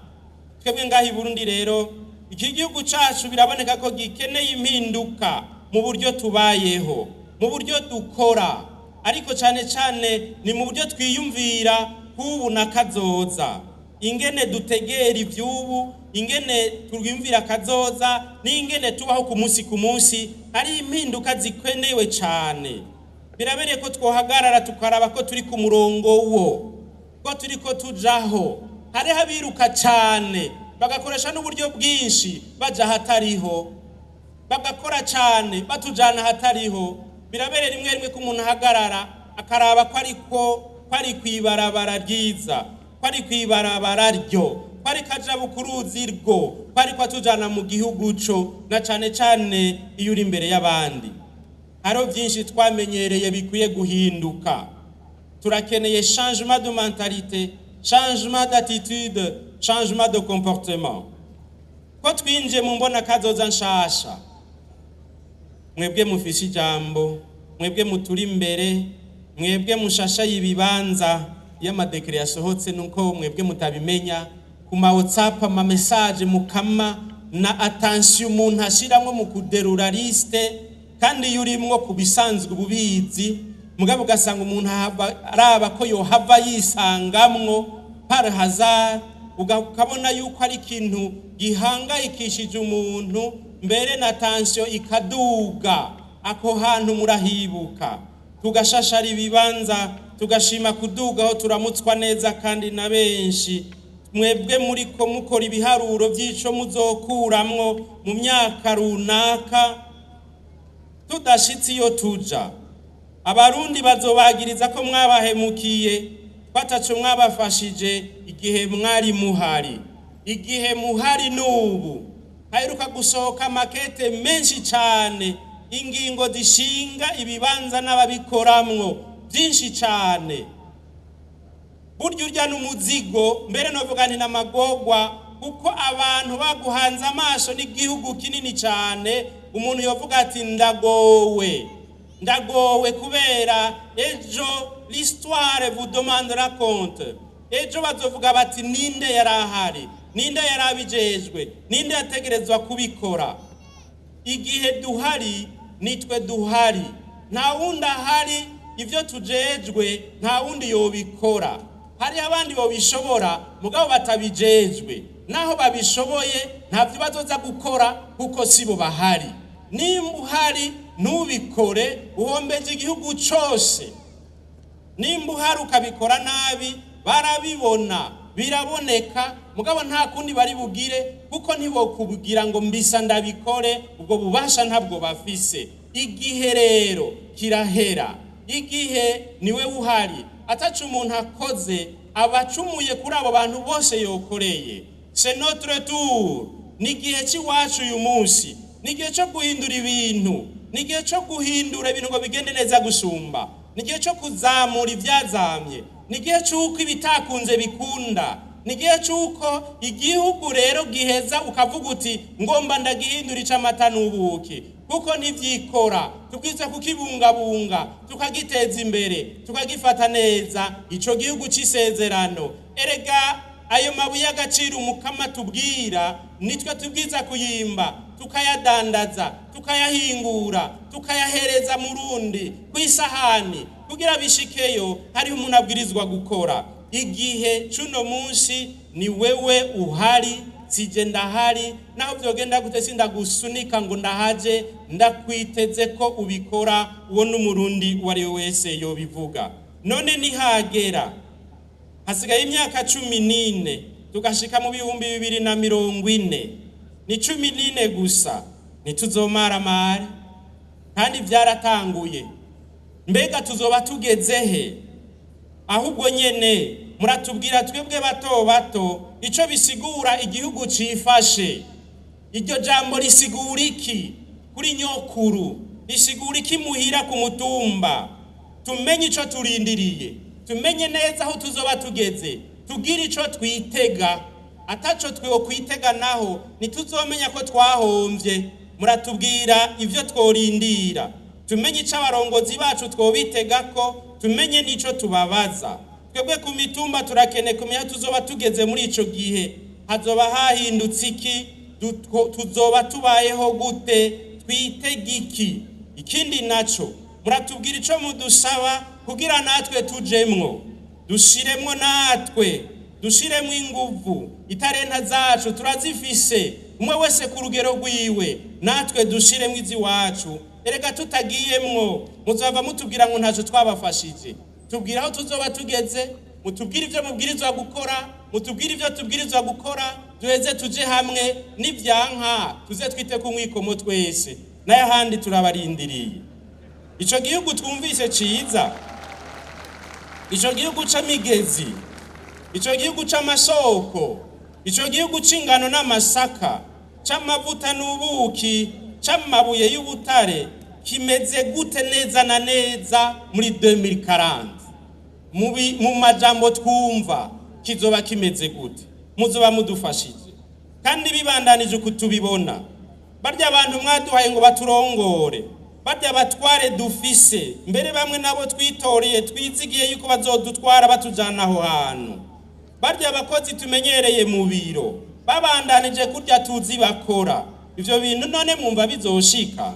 Twebwe ngaho i Burundi rero, iki gihugu cacu biraboneka ko gikeneye impinduka mu buryo tubayeho, mu buryo dukora, ariko cyane cyane ni mu buryo twiyumvira k'ubu na kazoza, ingene dutegera ivy'ubu, ingene twiyumvira kazoza n'ingene tubaho ku munsi ku munsi. Hari impinduka zikenewe cyane. Birabereye ko twohagarara tukaraba ko turi ku murongo wo ko turi ko tujaho. Hariho abiruka cyane, bagakoresha n'uburyo bwinshi baja ahatariho, bagakora cyane batujana ahatariho. Birabereye rimwe rimwe ko umuntu ahagarara akaraba ko ariko ko ari kw'ibarabara ryiza, ko ari kw'ibarabara ryo, ko ari kajabuka uruzi rwo, ko ariko atujana mu gihugu co, na cane cane iyo uri imbere y'abandi. Hariho byinshi twamenyereye bikwiye guhinduka. Turakeneye changement de mentalité, changement d'attitude, changement de comportement. Ko twinjiye mu mbona kazoza nshasha, mwebwe mufise ijambo, mwebwe muturi imbere, mwebwe mushashaye ibibanza, iyo ama décrets yasohotse nuko mwebwe mutabimenya ku ma WhatsApp, ama message mukama na attention umuntu ashiramwo mu kuderura liste. Kandi iyo urimwo ku bisanzwe ububizi, mugabo ugasanga umuntu araba ko yohava yisangamwo par hasard, ukabona yuko ari ikintu gihangayikishije umuntu, mbere na tension ikaduga. Ako hantu murahibuka, tugashashara ibibanza, tugashima kuduga aho turamutswa neza kandi na benshi. Mwebwe muriko mukora ibiharuro by'ico muzokuramwo mu myaka runaka, tudashitse iyo tuja, Abarundi bazobagiriza ko mwabahemukiye, ko ataco mwabafashije igihe mwari muhari. Igihe muhari n'ubu haheruka gusohoka amakete menshi cane, ingingo zishinga ibibanza n'ababikoramwo byinshi cane. Burya urya n'umuzigo, mbere novuga nti n'amagorwa, kuko abantu baguhanze amaso n'igihugu kinini cane. Umuntu yovuga ati: "Ndagowe, ndagowe", kubera ejo l'histoire vous demandera compte. Ejo bazovuga bati: "Ninde yari ahari? Ninde yari abijejwe? Ninde yategerezwa kubikora?" Igihe duhari, nitwe duhari, nta wundi ahari. Ibyo tujejwe nta wundi yobikora. Hari abandi bobishobora, mugabo batabijejwe. Naho babishoboye, ntabyo bazoza gukora kuko sibo bahari. Nimba uhari ntubikore, uhombeje igihugu cose. Nimba uhari ukabikora nabi, barabibona, biraboneka, mugabo nta kundi bari bugire, kuko ntibokubwira ngo mbisa ndabikore. Ubwo bubasha ntabwo bafise. Igihe rero kirahera. Igihe niwe uhari, ataca umuntu akoze, aba acumuye kuri abo bantu bose yokoreye. C'est notre tour, ni igihe cy'iwacu. Uyu munsi ni igihe cyo guhindura ibintu. Ni igihe cyo guhindura ibintu ngo bigende neza gusumba. Ni igihe cyo kuzamura ibyazamye. Ni igihe cy'uko ibitakunze bikunda. Ni igihe cy'uko igihugu rero giheza ukavuga uti: "Ngomba ndagihindura ic'amata n'ubuki," kuko ntivyikora. Tubwiza kukibungabunga, tukagiteza imbere, tukagifata neza, ico gihugu c'isezerano. Erega ayo mabuye y'agaciro Umukama tubwira, nitwe tubwiza kuyimba, tukayadandaza, tukayahingura, tukayahereza mu rundi ku isahani. Kugira bishikeyo, hariho umuntu abwirizwa gukora. Igihe c'uno munsi ni wewe uhari, sije ndahari. Naho vyogenda gute, sindagusunika ngo ndahaje, ndakwiteze ko ubikora. Uwo n'Umurundi uwo ari we wese yobivuga. None nihagera, hasigaye imyaka 14 tugashika mu 2040. Ni 14 gusa. Ntituzomaramare kandi byaratanguye. Mbega tuzoba tugeze he? Ahubwo nyene muratubwira twebwe bato bato ico bisigura igihugu cifashe. Iryo jambo risigura iki kuri nyokuru? Risigura iki muhira ku mutumba? Tumenye ico turindiriye, tumenye neza aho tuzoba tugeze, tugire ico twitega. Ataco twokwitega naho, ntituzomenya ko twahomvye. Muratubwira ivyo tworindira, tumenye ico abarongozi bacu twobitegako, tumenye n'ico tubabaza. Twebwe ku mitumba turakeneye kumenya aho tuzoba tugeze muri ico gihe. Hazoba hahindutse iki? Tuzoba tubayeho gute? Twitege iki? Ikindi naco, muratubwira ico mudusaba kugira natwe tujemwo, dushiremwo, natwe dushiremwo inguvu. Itarenta zacu turazifise, umwe wese ku rugero rwiwe. Natwe dushiremwo iziwacu. Erega tutagiyemwo, muzava mutubwira ngo ntaco twabafashije. Tubwira aho tuzoba tugeze, mutubwire ivyo mubwirizwa gukora, mutubwire ivyo tubwirizwa gukora, duheze tuje hamwe. Nivyanka, tuze twite ku mwikomo twese. N'ayahandi turabarindiriye. Ico gihugu twumvise ciza, ico gihugu c'amigezi, ico gihugu c'amasoko, ico gihugu c'ingano n'amasaka, c'amavuta n'ubuki, c'amabuye y'ubutare, kimeze gute neza na neza muri 2040? Mu majambo twumva, kizoba kimeze gute? Muzoba mudufashije. Kandi bibandanije uku tubibona, barya abantu mwaduhaye ngo baturongore, barya batware dufise, mbere bamwe nabo twitoreye, twizigiye yuko bazodutwara batujana aho hantu, barya abakozi tumenyereye mu biro, babandanije kurya tuzi bakora, ivyo bintu none mwumva bizoshika?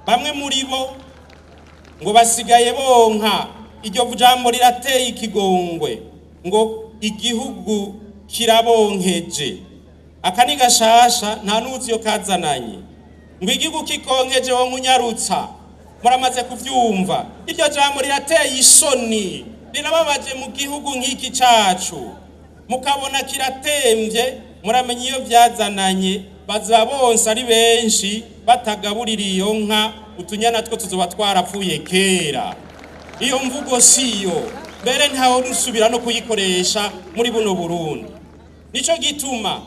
Bamwe muri bo ngo basigaye bonka. Iryo jambo rirateye ikigongwe, ngo igihugu kirabonkeje. Aka ni gashasha, nta n'uzi iyo kazananye. Ngo igihugu kikonkeje, wo nkunyarutsa. Muramaze kuvyumva. Iryo jambo rirateye isoni, rirababaje mu gihugu nk'iki cacu. Mukabona kiratemvye, muramenya iyo vyazananye. Baza bonsa ari benshi, batagaburira iyo nka, utunyana two tuzoba twarapfuye kera. Iyo mvugo siyo, mbere ntaho rusubira no kuyikoresha muri buno Burundi. Nico gituma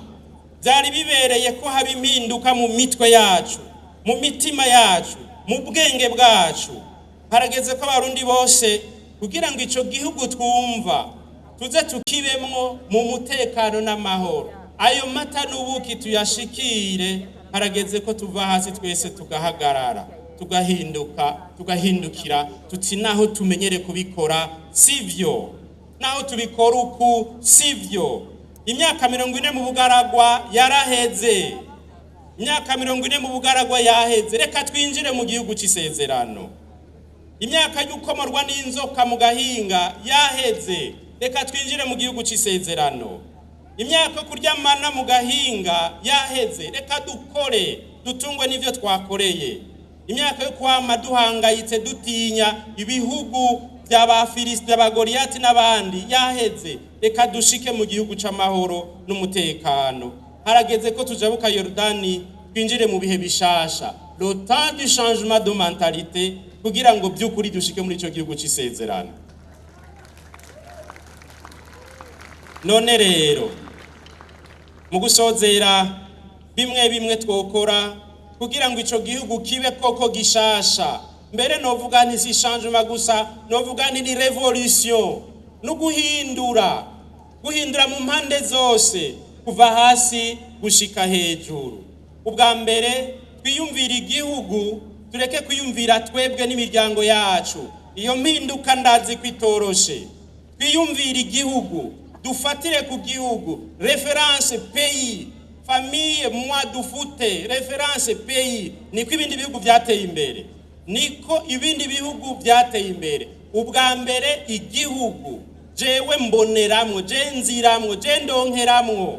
byari bibereye ko haba impinduka mu mitwe yacu, mu mitima yacu, mu bwenge bwacu. Harageze ko Abarundi bose, kugira ngo ico gihugu twumva tuze tukibemwo mu mutekano n'amahoro, ayo mata n'ubuki tuyashikire, harageze ko tuva hasi twese tugahagarara, tugahinduka, tugahindukira, tuti: "Naho tumenyere kubikora sivyo, naho tubikora uku sivyo." Imyaka 40 mu bugaragwa yaraheze. Imyaka 40 mu bugaragwa yaheze. Reka twinjire mu gihugu c'isezerano. Imyaka y'ukomorwa n'inzoka mu gahinga yaheze. Reka twinjire mu gihugu c'isezerano. Imyaka yo kurya mana mu gahinga yaheze. Reka dukore, dutungwe n'ivyo twakoreye. Imyaka yo kwama duhangayitse, dutinya ibihugu by'Abafilisiti, by'Abagoriyati n'abandi yaheze. Reka dushike mu gihugu c'amahoro n'umutekano. Harageze ko tujabuka Yorodani, twinjire mu bihe bishasha, le temps du changement de mentalité, kugira ngo by'ukuri dushike muri ico gihugu c'isezerano. None rero, mu gusozera, bimwe bimwe twokora Kugira ngo ico gihugu kibe koko gishasha. Mbere novuga nti si changement gusa, novuga nti ni révolution, no guhindura, guhindura mu mpande zose, kuva hasi gushika hejuru. Ubwa mbere twiyumvira igihugu, tureke kwiyumvira twebwe n'imiryango yacu. Iyo mpinduka ndazi ko itoroshe. Twiyumvire igihugu, dufatire ku gihugu, référence pays, famille moi dufute, référence pays. Niko ibindi bihugu byateye imbere, niko ibindi bihugu byateye imbere. Ubwa mbere igihugu, jewe mboneramwo, je nziramwo, je ndonkeramwo.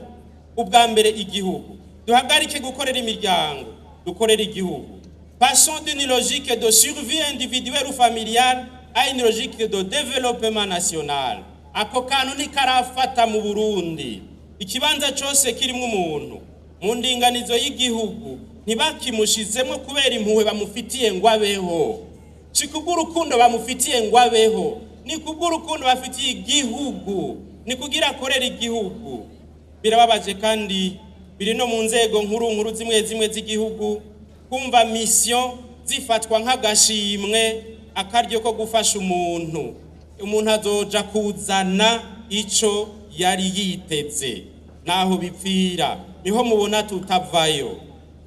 Ubwa mbere igihugu. Duhagarike gukorera imiryango, dukorere igihugu. Passons d'une logique de survie individuelle ou familiale à une logique de développement national. Ako kantu ntikarafata mu Burundi. Ikibanza cyose kirimo umuntu mu ndinganizo y'igihugu, ntibakimushizemo kubera impuhwe bamufitiye ngo abeho, si kubw'urukundo bamufitiye ngo abeho, ni kubw'urukundo bafitiye igihugu, ni kugira akorere igihugu. Birababaje kandi biri no mu nzego nkuru nkuru zimwe zimwe z'igihugu, kumva mission zifatwa nk'agashimwe, akaryo ko gufasha umuntu. Umuntu azoja kuzana ico yari yiteze, naho bipfira, niho mubona tutavayo.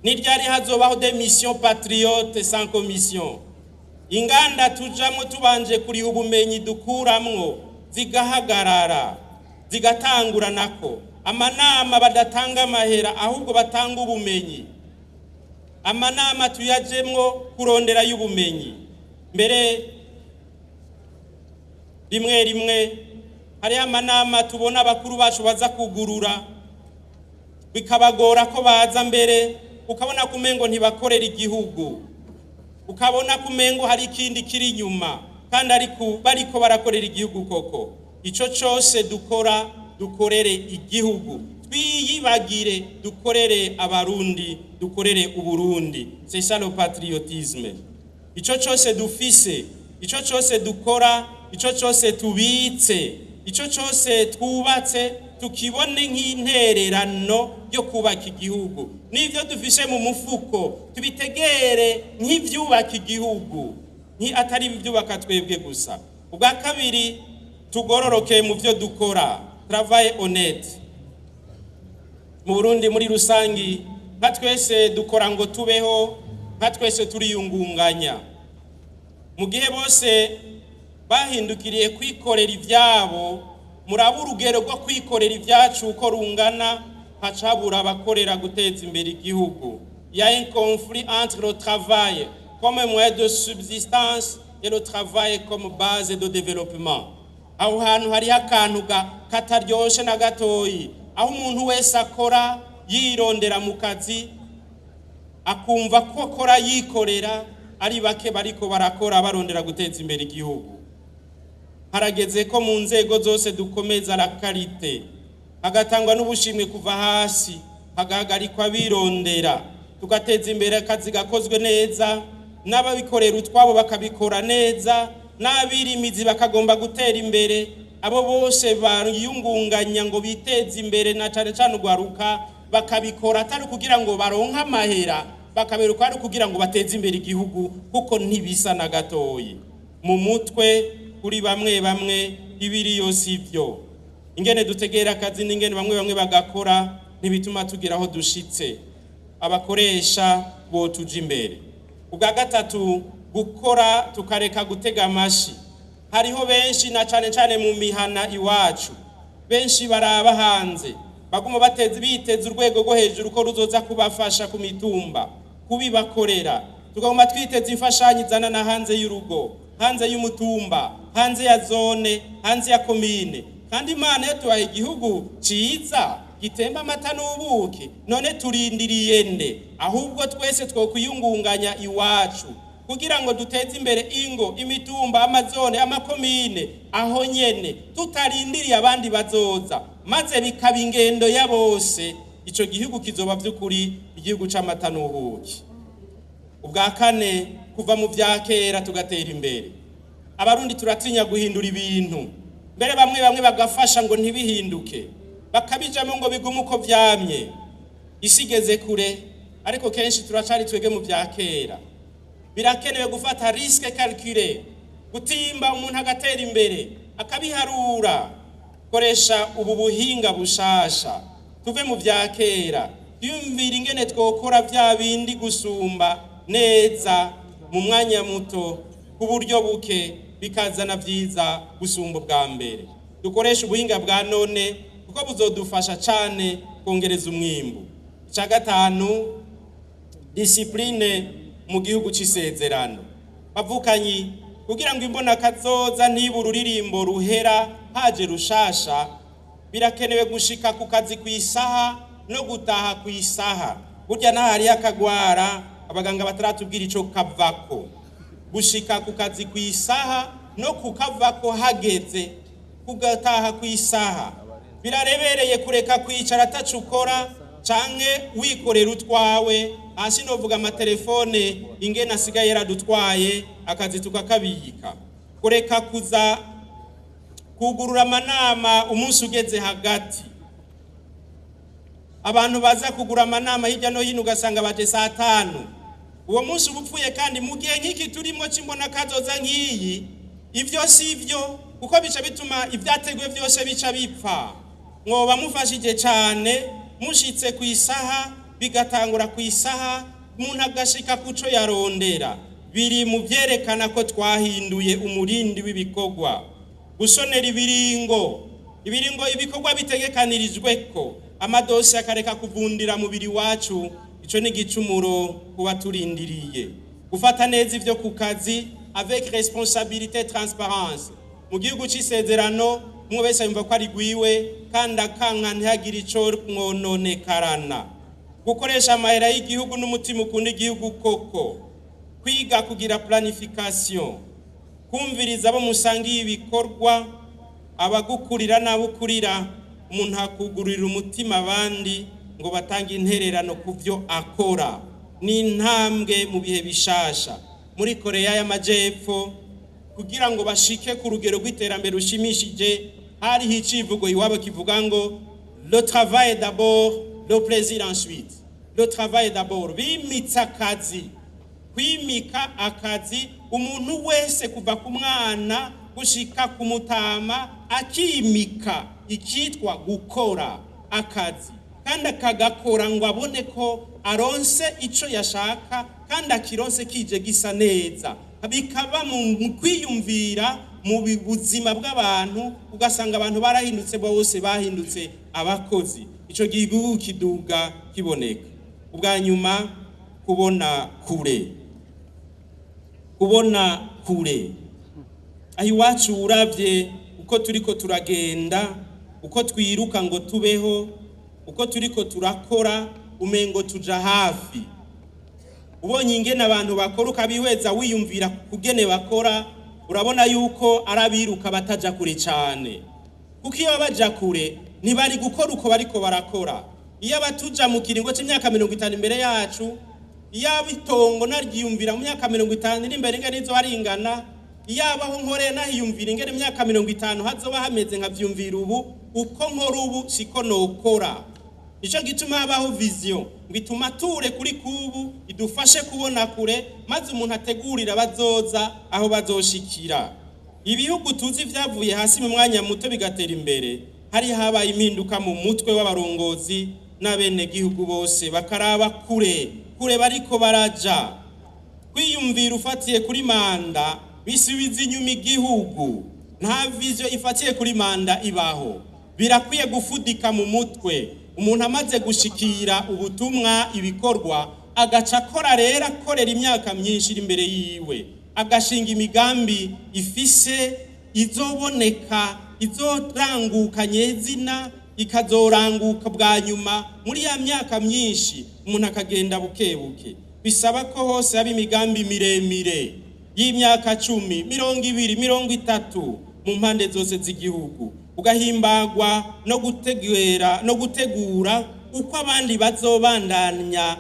Ni ryari hazobaho des missions patriotes sans commission? Inganda tujamwo tubanje kuriha ubumenyi dukuramwo zigahagarara, zigatangura nako amanama badatanga amahera, ahubwo batanga ubumenyi. Amanama tuyajemwo kurondera y'ubumenyi. Mbere rimwe rimwe hariho amanama tubona abakuru bacu baza kugurura, bikabagora ko baza mbere, ukabona ko umengo ntibakorera igihugu, ukabona ko umengo hari ikindi kiri inyuma, kandi ariko bariko barakorera igihugu koko. Ico cose dukora, dukorere igihugu, twiyibagire, dukorere Abarundi, dukorere Uburundi. C'est ça le patriotisme. Ico cose dufise, ico cose dukora, ico cose tubitse, ico cose twubatse, tukibone nk'intererano yo kubaka igihugu. N'ivyo dufise mu mufuko tubitegere nk'ivyubaka igihugu, nti atari ivyubaka twebwe gusa. Ubwa kabiri, tugororoke mu vyo dukora, travail honnête. Mu Burundi muri rusangi, nka twese dukora ngo tubeho, nka twese turiyungunganya. Mu gihe bose bahindukiriye kwikorera ivyabo, muraba urugero rwo kwikorera ibyacu uko rungana, hacabura abakorera guteza imbere igihugu. Il y a un conflit entre le travail comme moyen de subsistance et le travail comme base de développement. Aho hantu hariho akantu kataryoshe na gatoyi, aho umuntu wese akora yirondera mu kazi, akumva ko akora yikorera, ari bake bariko barakora barondera guteza imbere igihugu. Harageze ko mu nzego zose dukomeza la qualité, hagatangwa n'ubushimwe kuva hasi, hagahagarikwa birondera, tugateza imbere akazi gakozwe neza, n'ababikorera utwabo bakabikora neza, n'abirimizi bakagomba gutera imbere. Abo bose bariyungunganya ngo biteze imbere, na cane cane urwaruka, bakabikora atari kugira ngo baronke amahera, bakaberuka ari kugira ngo bateze imbere igihugu, kuko ntibisa na gatoyi mu mutwe kuri bamwe bamwe. Ibiriyo sivyo. Ingene dutegera akazi n'ingene bamwe bamwe bagakora ntibituma tugira aho dushitse. Abakoresha botuja imbere. Ubwa gatatu, gukora tukareka gutega amashi. Hariho benshi, na cane cane mu mihana iwacu, benshi baraba hanze, baguma bateze, biteze urwego rwo hejuru ko ruzoza kubafasha ku mitumba kubibakorera. Tuguma twiteze imfashanyo izana na hanze y'urugo, hanze y'umutumba, hanze ya zone, hanze ya komine. Kandi Imana yatuhaye igihugu ciza gitemba amata n'ubuki, none turindiriye nde? Ahubwo twese twokwiyungunganya iwacu kugira ngo duteze imbere ingo, imitumba, amazone, amakomine, aho nyene, tutarindiriye abandi bazoza, maze bikaba ingendo ya bose. Ico gihugu kizoba vy'ukuri igihugu c'amata n'ubuki. Ubwa kane, kuva mu vya kera tugatera imbere. Abarundi turatinya guhindura ibintu, mbere bamwe bamwe bagafasha ngo ntibihinduke, bakabijamo ngo bigume uko vyamye. Isi igeze kure. Ariko kenshi turacari twebwe mu vya kera. Birakenewe gufata risque calculé, gutimba umuntu agatera imbere akabiharura. Koresha ubu buhinga bushasha, tuve mu vya kera, twiyumvire ingene twokora vya bindi gusumba neza mu mwanya muto, ku buryo buke, bikazana vyiza gusumba ubwa mbere. Dukoreshe ubuhinga bwa none kuko buzodufasha cane kongereza umwimbu. Ica gatanu, discipline mu gihugu c'isezerano. Bavukanyi, kugira ngo imbona kazoza ntibe ururirimbo ruhera haje rushasha, birakenewe gushika ku kazi ku isaha no gutaha ku isaha. Burya n'ahariyo akagwara abaganga bataratubwira ico kavako, gushika ku kazi ku isaha no kukavako hageze, kugataha ku isaha. Birarebereye kureka kwicara ataco ukora canke wikorera utwawe. Hasi novuga amatelefone ingene asigaye yaradutwaye akazi tukakabika. Kureka kuza kugurura amanama umunsi ugeze hagati. Abantu baza kugura amanama hirya no hino, ugasanga baje saa 5, uwo munsi uba upfuye. Kandi mu gihe nk'iki turimo c'imbona kazoza nk'iyi, ivyo si byo, kuko bica bituma ibyateguwe byose bica bipfa. Mwoba mufashije cane mushitse ku isaha, bigatangura ku isaha, umuntu agashika kuco yarondera. Biri mu vyerekana ko twahinduye umurindi w'ibikorwa. Gusonera ibiringo ibikorwa bitegekanirijwe ko amadosiye akareka kuvundira mubiri wacu, ico ni igicumuro kuba turindiriye. Gufata neza ivyo ku kazi avec responsabilité, transparence. Mu gihugu c'isezerano, umwe wese yumva ko ari gwiwe kandi akanka ntihagire ico mwononekarana. Gukoresha amahera y'igihugu n'umutima ukunda igihugu koko. Kwiga kugira planification, kumviriza abo musangiye ibikorwa, abagukurira n'abo ukurira. Umuntu akugurira umutima abandi ngo batange intererano ku byo akora, ni intambwe mu bihe bishasha. Muri Koreya y'Amajepfo, kugira ngo bashike ku rugero rw'iterambere rushimishije, hariho icivugo iwabo kivuga ngo "Le travail d'abord, le plaisir ensuite". Le travail d'abord, bimitse akazi. Kwimika akazi, umuntu wese kuva ku mwana gushika ku mutama akimika ikitwa gukora akazi, kandi akagakora ngo abone ko aronse ico yashaka, kandi akironse kije gisa neza. Bikaba mu kwiyumvira mu buzima bw'abantu, ugasanga abantu barahindutse, bose bahindutse abakozi. Ico gihugu kiduga kiboneka. Ubwa nyuma, kubona kure. Kubona kure, aho iwacu uravye uko turiko turagenda, uko twiruka ngo tubeho, uko turiko turakora, umengo tuja hafi. Ubonye ingene abantu bakora, ukabihweza, wiyumvira kugene bakora, urabona yuko ari abiruka bataja kure cane, kuko iyo baja kure ntibari gukora uko bariko barakora. Iyo abatuja mu kiringo c'imyaka 50 imbere yacu, iyo itongo naryiyumvira mu myaka 50 iri imbere ingene izoba ringana, iyo abaho nkoreye nahiyumvira ingene imyaka 50 hazoba hameze, nkavyumvira ubu, uko nkora ubu siko nokora. Nico gituma habaho vision ngo ituma ture kuri kubu, idufashe kubona kure, maze umuntu ategurira abazoza aho bazoshikira. Ibihugu tuzi vyavuye hasi mu mwanya muto bigatera imbere, hari habaye impinduka mu mutwe w'abarongozi n'abenegihugu bose, bakaraba kure kure bariko baraja. Kwiyumvira ufatiye kuri manda bisubiza inyuma igihugu. Nta vision ifatiye kuri manda ibaho. Birakwiye gufudika mu mutwe, umuntu amaze gushikira ubutumwa, ibikorwa, agaca akora rero, akorera imyaka myinshi iri imbere yiwe, agashinga imigambi ifise izoboneka, izoranguka nyezina, ikazoranguka bwa nyuma muri ya myaka myinshi. Umuntu akagenda buke buke. Bisaba ko hose haba imigambi miremire y'imyaka 10, 20, 30 mu mpande zose z'igihugu, ugahimbagwa no gutegera no gutegura uko abandi bazobandanya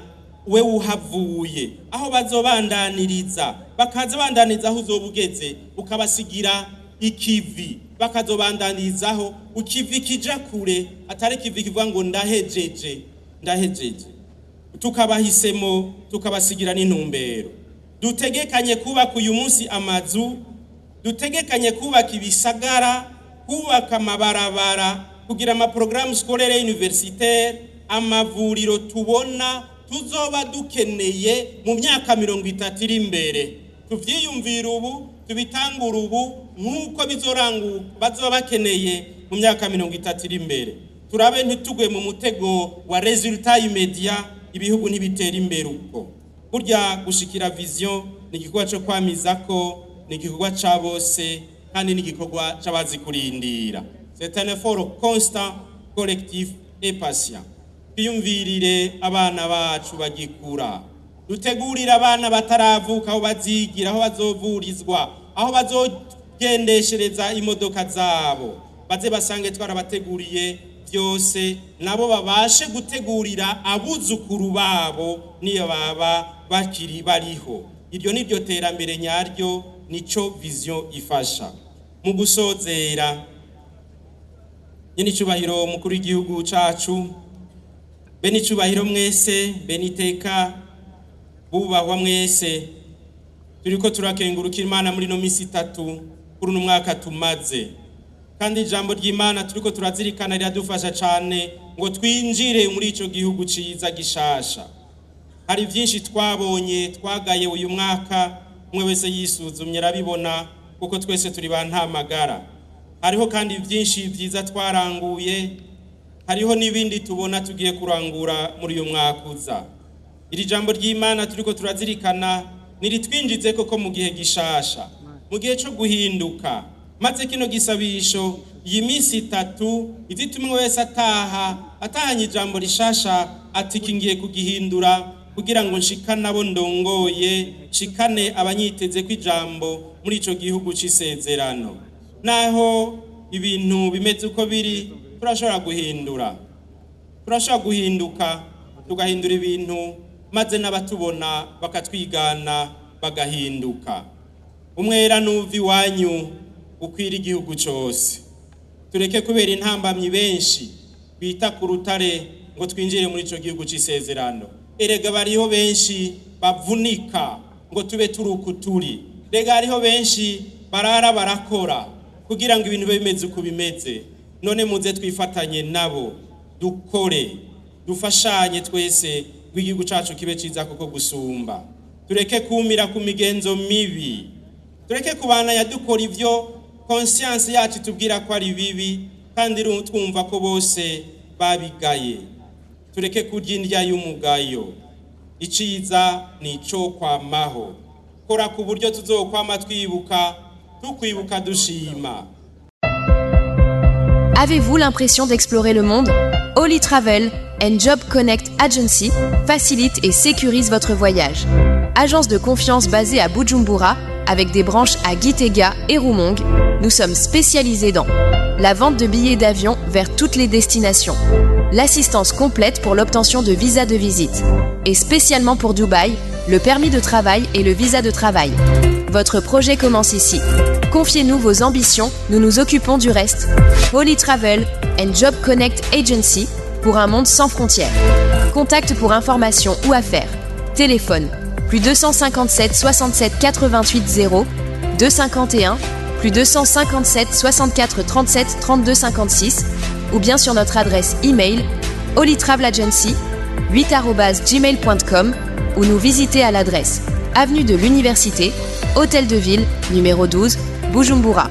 we uhavuye, aho bazobandaniriza, bakaza bandaniriza aho uzoba ugeze, ukabasigira ikivi bakazobandanirizaho, ukivi kija kure, atari ikivi kivuga ngo ndahejeje, ndahejeje. Tukabahisemo, tukabasigira n'intumbero. Dutegekanye kubaka uyu munsi amazu, dutegekanye kubaka ibisagara, kubaka amabarabara, kugira amaporogaramu scolaire, universitaire, amavuriro tubona tuzoba dukeneye mu myaka 30 iri imbere. Tuvyiyumvira ubu, tubitangura ubu, nk'uko bizoranguka bazoba bakeneye mu myaka 30 iri imbere. Turabe ntitugwe mu mutego wa résultat immédiat. Ibihugu ntibitera imbere uko. Burya gushikira vision ni igikorwa co kwamizako, ni igikorwa ca bose, kandi ni igikorwa c'abazi kurindira. C'est un effort constant, collectif et patient. Twiyumvirire abana bacu bagikura, dutegurire abana bataravuka aho bazigira, aho bazovurizwa, aho bazogendeshereza imodoka zabo, baze basange twarabateguriye byose, nabo babashe gutegurira abuzukuru babo niyo baba bakiri bariho. Iryo ni ryo terambere nyaryo, nico vision ifasha. Mu gusozera, nyene icubahiro mukuru w'igihugu cacu, bene icubahiro mwese, bene iteka bubahwa mwese, turiko turakengurukira Imana muri ino misi 3 kuri uno mwaka tumaze. Kandi ijambo ry'Imana turiko turazirikana riradufasha cane ngo twinjire muri ico gihugu ciza gishasha. Hari byinshi twabonye, twagaye uyu mwaka. Umwe wese yisuzumye arabibona, kuko twese turi ba ntamagara. Hariho kandi byinshi byiza twaranguye, hariho n'ibindi tubona tugiye kurangura muri uyu mwaka uza. Iri jambo ry'Imana turiko turazirikana niritwinjize koko mu gihe gishasha, mu gihe cyo guhinduka. Maze kino gisabisho, iyi minsi 3 izitumwe, wese ataha atahanye ijambo rishasha, ati: "Kingiye kugihindura kugira ngo nshikane abo ndongoye, nshikane abanyiteze ko ijambo muri ico gihugu c'isezerano." Naho ibintu bimeze uko biri, turashobora guhindura, turashobora guhinduka, tugahindura ibintu, maze n'abatubona bakatwigana, bagahinduka. Umwera n'uva iwanyu ukwira igihugu cose. Tureke kubera intambamyi benshi bita ku rutare ngo twinjire muri ico gihugu c'isezerano. Erega bariho benshi bavunika ngo tube turi uku turi. Rega hariho benshi barara barakora kugira ngo ibintu bibe bimeze uko bimeze. None muze twifatanye nabo, dukore, dufashanye twese ngo igihugu cacu kibe ciza koko gusumba. Tureke kumira ku migenzo mibi, tureke kubandanya dukora ivyo conscience yacu itubwira ko ari bibi, kandi twumva ko bose babigaye. Tureke kurya indya y'umugayo. Iciza ni ico kwamaho. Kora ku buryo tuzokwama twibuka, tukwibuka dushima. Avez-vous l'impression d'explorer le monde? Holy Travel and Job Connect Agency facilite et sécurise votre voyage. Agence de confiance basée à Bujumbura, avec des branches à Gitega et Rumonge, nous sommes spécialisés dans la vente de billets d'avion vers toutes les destinations, l'assistance complète pour l'obtention de visas de visite, et spécialement pour Dubaï, le permis de travail et le visa de travail. Votre projet commence ici. Confiez-nous vos ambitions, nous nous occupons du reste. Holy Travel and Job Connect Agency pour un monde sans frontières. Contact pour information ou affaires. Téléphone +257 67 88 0 251 +257 64 37 32 56 ou bien sur notre adresse email holytravelagency8@gmail.com ou nous visiter à l'adresse Avenue de l'Université, Hôtel de Ville, numéro 12, Bujumbura.